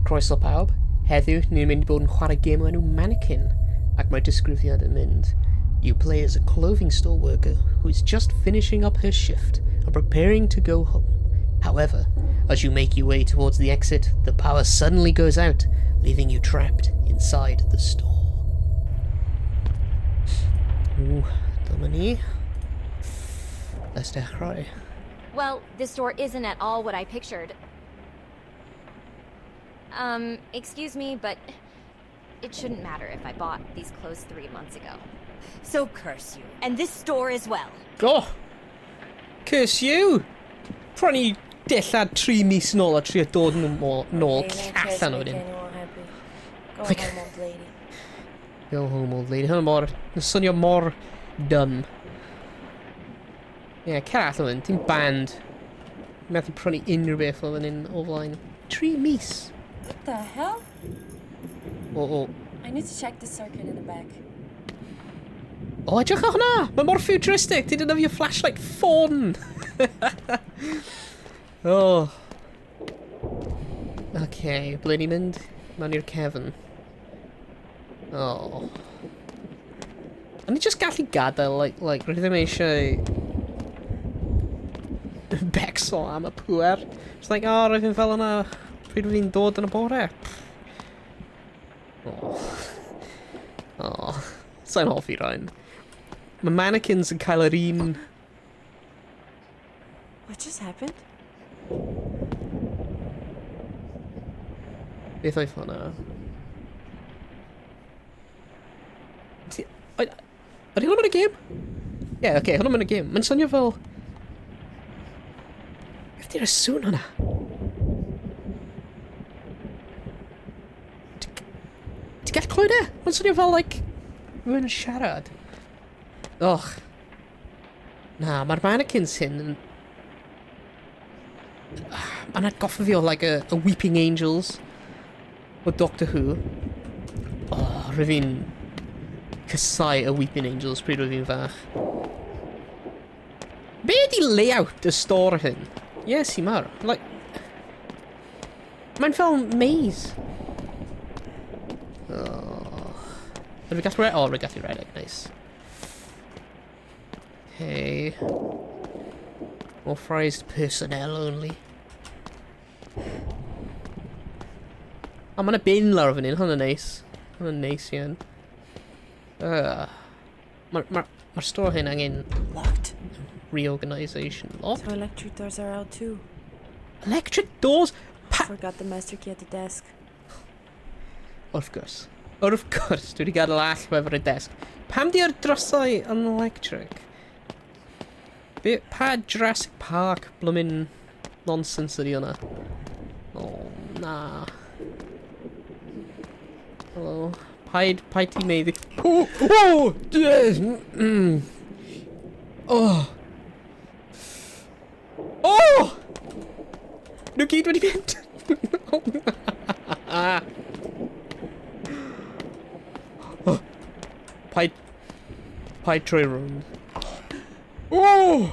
Croeso pawb. Heddiw, ni'n mynd i bod yn chwarae gêm o enw Mannequin, ac mae'r disgrifiad yn mynd You play as a clothing store worker who is just finishing up her shift and preparing to go home. However, as you make your way towards the exit, the power suddenly goes out, leaving you trapped inside the store. Ooh, dyma ni. Let's dechrau. Well, this store isn't at all what I pictured. Excuse me, but it shouldn't matter if I bought these clothes 3 months ago. So curse you, and this store as well. Oh! Curse you! Prynu dillad 3 mis nôl a trio dod nhw nôl allan o fan hyn. Go home, old lady. Go home, old lady. Hwna mor... Yn swnio mor dumb. Ie, yeah, cer allan fan, ti'n banned. Methu prynu unrhyw beth o fan hyn o flaen. 3 mis! What the hell? O, o. I need to check the circuit in the back. O, edrych ar hwnna! Mae mor futuristic! Ti'n defnyddio flashlight ffôn! Oh. Okay, ble ni'n mynd? Mewn i'r cefn. Oh. O'n i just gallu gadael, like, rydw i ddim eisiau becso am y pŵer. Just like, oh, roedd fi'n fel yna pryd fi'n dod yn y bore. Oh. Oh. Sa'n hoffi rhain. Mae mannequins yn cael yr un... What just happened? Beth oedd hwnna? Ydy hwnna'n y gêm? Ie, yeah, oce, okay, hwnna'n y gêm. Mae'n swnio fel... Beth di'r sŵn hwnna? Ti'n gallu clywed e? Mae'n swnio fel, like, rhywun yn siarad. Och. Na, mae'r mannequins hyn yn... Mae'n atgoffa fi o, like, a Weeping Angels o Doctor Who. Oh, rwy fi'n casau y Weeping Angels pryd rwy fi'n fach. Be ydi layout y store hyn? Yes, i mawr. Like, mae'n fel maze. Oh. Ydw i gallu redeg? Oh, rwy'n gallu redeg, nice. Okay. Authorised personnel only. O, mae yna bin lawr fan hyn, hwnna'n neis. Hwnna'n neis iawn. Mae'r ma, ma store hyn angen... Locked. Reorganisation. Locked? So electric doors are out too. Electric doors? Forgot the master key at the desk. Wrth gwrs. Wrth gwrs, dwi wedi gadael allwedd ar y desk. Pam di'r drysau yn electric? Be, pa Jurassic Park bloomin' nonsense ydi hwnna? Oh, na. Hello. Paid, paid ti'n neud i... Oh! Oh! Yes! Mm. Oh! Oh! Nhw gyd wedi mynd! Oh. Paid... Paid troi rownd. Oh!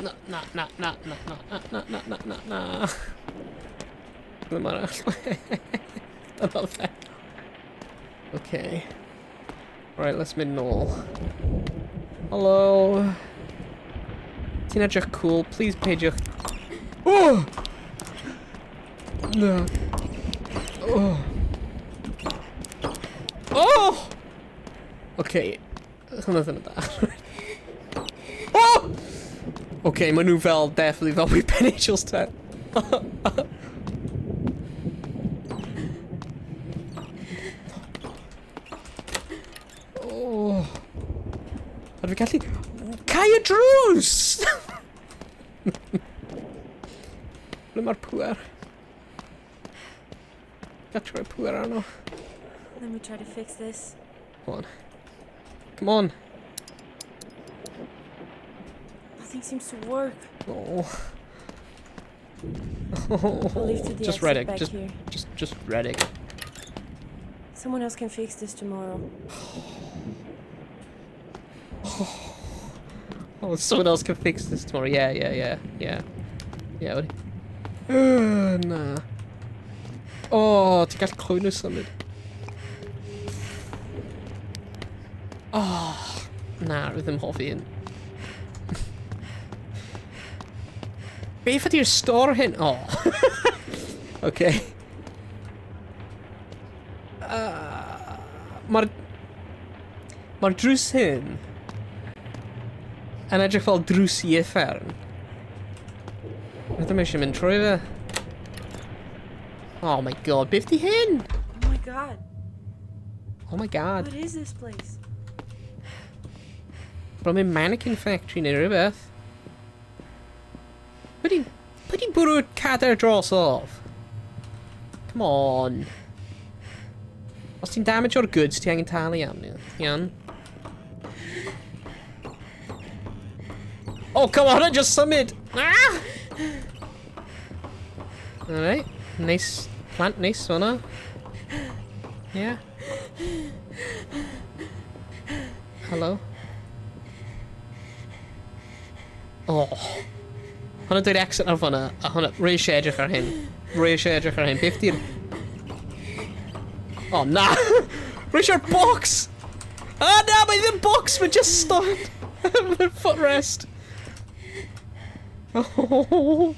Na, na, na, na, na, na, na, na, na, na, na, na. Ddim arall. Dyna fe. Okay. Right, let's mynd nôl. Hello. Ti'n edrych cool. Please peidiwch. Oh! No. Oh. Oh! Okay. Hwna ddim yn da. Oh! Okay, maen nhw fel, definitely fel Weeping Angels 10. Oh. A fi gallu... Cau y drws! Ble mae'r pŵer? Gallu rhoi pŵer arno. Let me try to fix this. Come on. Come on. Nothing seems to work. Oh. I'll leave to the Just exit Reddick. back Just, here. just Reddick. Someone else can fix this tomorrow. Oh, someone else can fix this tomorrow. Yeah, yeah, yeah, yeah. Yeah, what... Na. O, oh, ti'n gallu clywed nhw symud. Oh, na, rwy ddim hoffi hyn. Beth ydy'r stor hyn? Oh. Okay. Mae'r... Mae'r drws hyn yn edrych fel drws i uffern. Rwy ddim eisiau mynd trwy fe. Oh my God, beth di hyn? Oh my God. Oh my God. What is this place? Bron mynd mannequin factory neu rhywbeth. Pwy di bwrw'r cadair drosodd? Come on. Os ti'n damage o'r goods, ti angen talu am nhw. Iawn. Oh, come on, I just symud! Ah! Alright, nice plant, nice hwnna. Yeah. Hello. Oh. Hwna'n dweud exit ar fyna, a hwnna, rwy eisiau edrych ar hyn. Rwy eisiau edrych ar hyn. Beth di'r... Oh, na! Rwy eisiau'r box! Ah, na, mae ddim box, mae just stand. Footrest. Oh.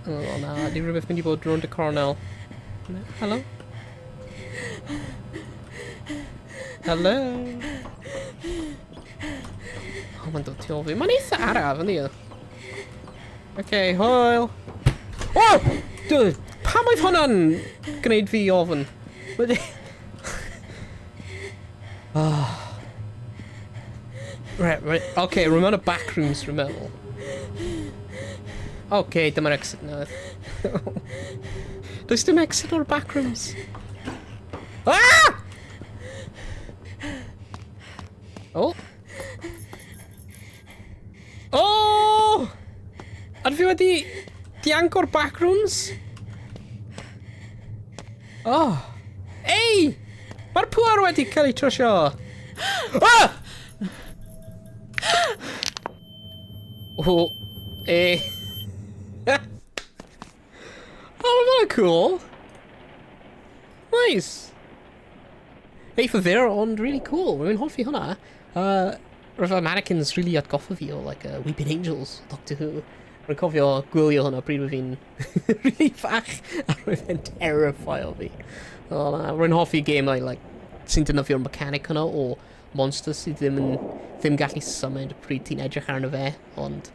Oh, na, di rhywbeth mynd i bod rownd y cornel. Hello? Hello? Oh, mae'n dod tu ôl fi. Mae'n eitha araf, yndi o? Okay, hwyl. Oh! Dude, pam oedd hwnna'n gwneud fi ofn? Oh. Right. Okay, rwy'n mewn y back rooms, rwy'n meddwl. Okay, dyma'r exit newydd. Does dim exit o'r back rooms. Ah! Oh. Oh! A fi wedi dianc o'r back rooms? Oh. Ei! Mae'r pŵer wedi cael ei trwsio. Ah! Oh. Eh. Oh, mae cool. Nice. Eitha fyr, ond really cool. Rwy'n hoffi hwnna. Roedd y mannequins really atgoffa fi o like, Weeping Angels, Doctor Who. Rwy'n cofio gwylio hwnna pryd roedd fi'n really fach a roedd e'n terrifio fi. Oh, na. Rwy'n hoffi gemau like, sy'n defnyddio'r mechanic hwnna o monster sydd ddim yn ddim gallu symud pryd ti'n edrych arno fe, ond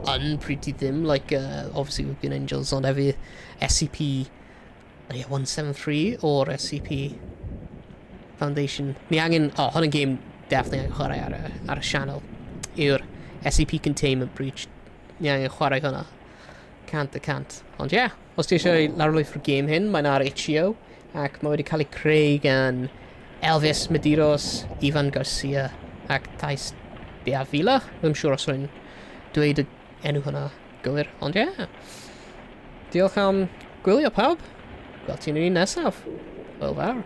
yn pryd ti ddim, like, obviously Weeping Angels, ond efo SCP 173 o'r SCP Foundation. Ni angen, oh, hwn yn game definitely angen chwarae ar y channel, yw'r SCP Containment Breach. Ni angen chwarae hwnna. 100%. Ond ie, yeah, os ti eisiau lawrlwytho'r game hyn, mae'n ar itch.io, ac mae wedi cael ei creu gan Elvis Medeiros, Ivan Garcia ac Thais de Avila. Ddim siŵr os rwy'n dweud y enw hwnna gywir, ond ie. Yeah. Diolch am gwylio, pawb. Gweld ti'n un nesaf. Hwyl fawr.